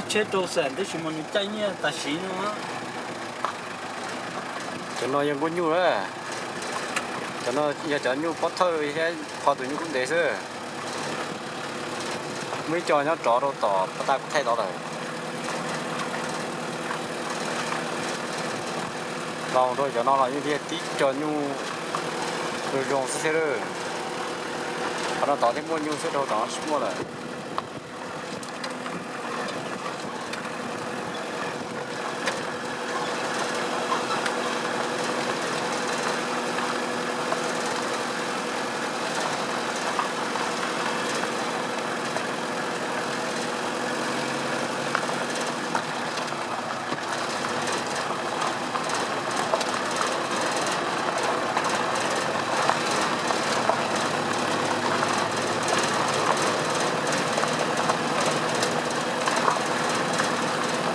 Tsheb rau xam tab sis mas nws caij nyiaj tam sim no. Cov no yog nkuaj nyuj na. Cov no yog cov nyuj pob thawj thiab qho tus nyuj kub ntev xwb. Muaj ib co nyob rov rau tom pas tag kuv thaij tod lawm. Los rau cov no los yeej tias tib co nyuj zoo zoo xwb thiab lawm. Qhov no tod thiaj muaj nyuj xwb, rau tom no tsis muaj lawm.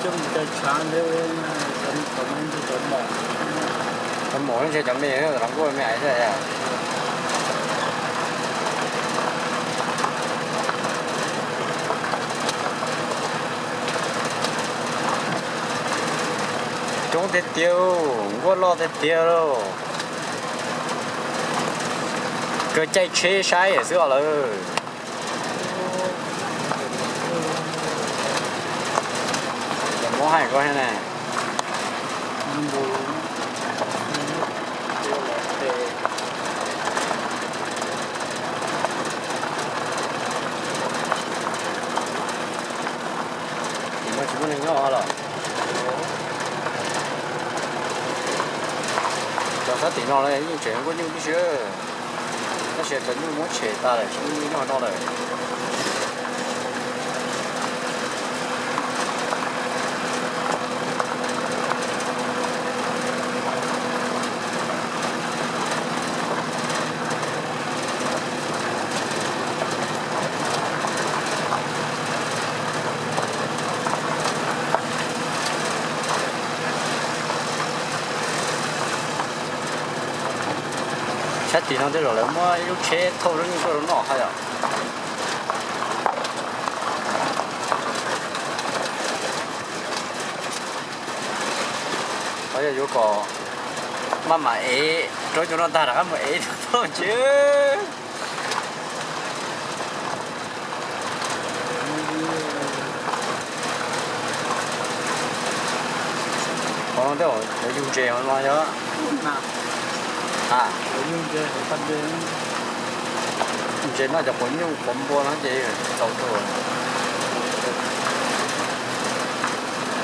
Coj mus cais tshav ntev, cov me ntsis cov mom, cov mom no ntshe cov me los nkuaj me ais xwb. Coob tiag tiag, nkuaj loj tiag tiag lauj. Kawg caij tsheb saib xwb os lawm. Cov Hmoob hais koj thiab ne. Tim no tsis muaj neeg nyob los? Cov sab tim no yeej tseem nkuaj nyuj tib si, tab sis cov nyuj muab tshem tas lawm, tsis muaj nyuj nyob no lawm. Sab tim no tej zaum lawv muab ib lub tsheb thauj lub nyuj tuaj rau noj haj yom. Qhov yog yuav kom maj mam ev rau cov no tag rov qab mus ev tau ntshe. Qhov no tej zaum lawv yug ntses no yog. Ntses noj cov quav nyuj quav npua no ces tau rau.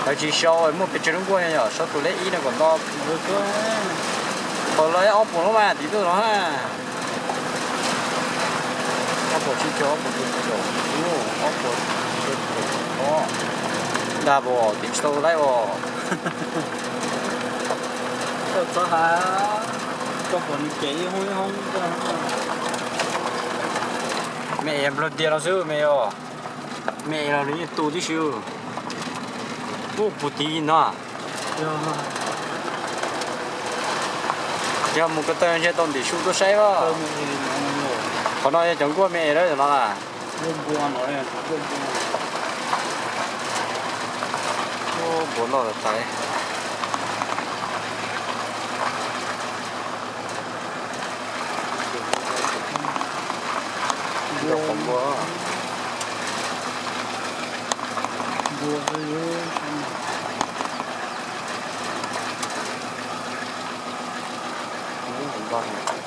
Lawv tsis sau muaj pes tsawg lub nkuaj yom, sau tus lej ib no kom nto. Qhov lawv ob puas lub mas tim tuaj no na. Ob puas tsib caug, ob puas rau caum, ob puas rau caum ob. Dag pom tim tsis tau laib os. Txhob hais, koj pom nws cev ib hoob ib hoob. Me es nplawg tiag no xwb me os. Me es los nws yeej tu tib si. Ub, puag tid no. Yog mus ko taw ntshe tau ntim su tuaj saib os. Qhov no yog cov nkuaj me es lawm no na. Npua loj tas. Npua. Npua.